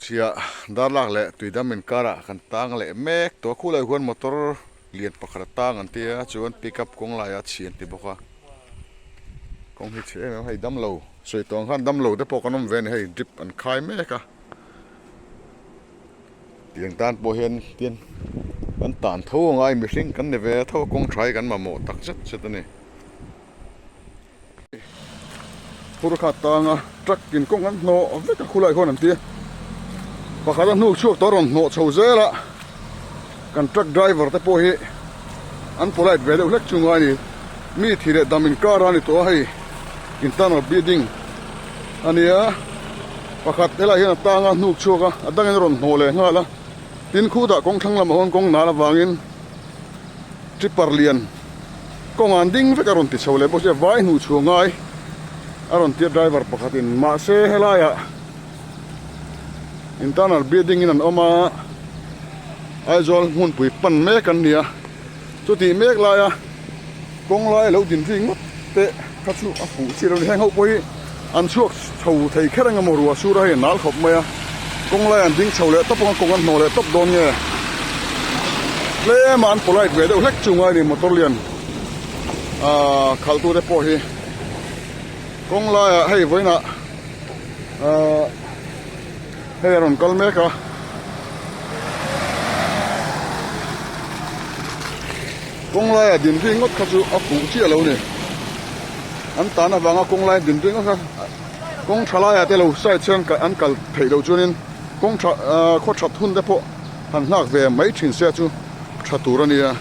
chhia darlak leh tuidam inkarah kan tang leh mek tawh a khulai huan motor lian pakhat a tang an tia chuan pickup kawng laiah a chhi an ti bawk a kawng hi chhe em em a hei damlo sawi tawh ang khan damlo te pawh kan awm ve a ni hei drip an khai mek a. Tiang tan pawh hian tin kan tan tho a ngai mihring kan ni ve tho a kawng tha hi kan mamawh tak zet zet a ni. Phur kha tanga truck in kawng an hnawh vek a khulai khawn an ti a pakhat a hnuk chhuak tawh a rawn hnawh chho zel a kan truck driver te pawh hi an polite ve deuh hlek chu ngai a ni mi thi leh dam inkar a ni tawh a hei internal bleeding a nia. Pakhat helai hian a tang a hnuk chhuak a, a dangin a rawn hnawh leh nghal a, tin khutah kawng thlang lamah hawn kawng nal avangin tripper lian kawng an ding vek a rawn ti chho leh bawk sia, vai hnuh chhuah ngai a rawn tia driver pakhatin mahse helaiah internal building in an awm a, Aizawl hmunpui pan mek an ni a, chutih mek laia kawng lai lo din ri ngawt te kha chu a fuh chiah lo a ni, heng ho pawh hi an chhuak chho thei kher eng emaw ruah sur a hei a nal khawp mai a, kawng lai an ding chho leh tawp ang a kawng an hnawh leh tawp dawn nge tlem a an polite ve deuh hlek chu ngai a ni motor lian ahh khalh tu te pawh hi kawng laiah hei vawiinah ahh hei a rawn kal mek a. Kawng laia din ri ngawt kha chu a fuh chiah lo ni. An tan avanga kawng lai din ri ngawt kha kawng tha laiah te lo side chuan an kal theih loh chuanin kawng tha khaw that hun te pawh han nghak ve mai thin se chu tha tur a nia.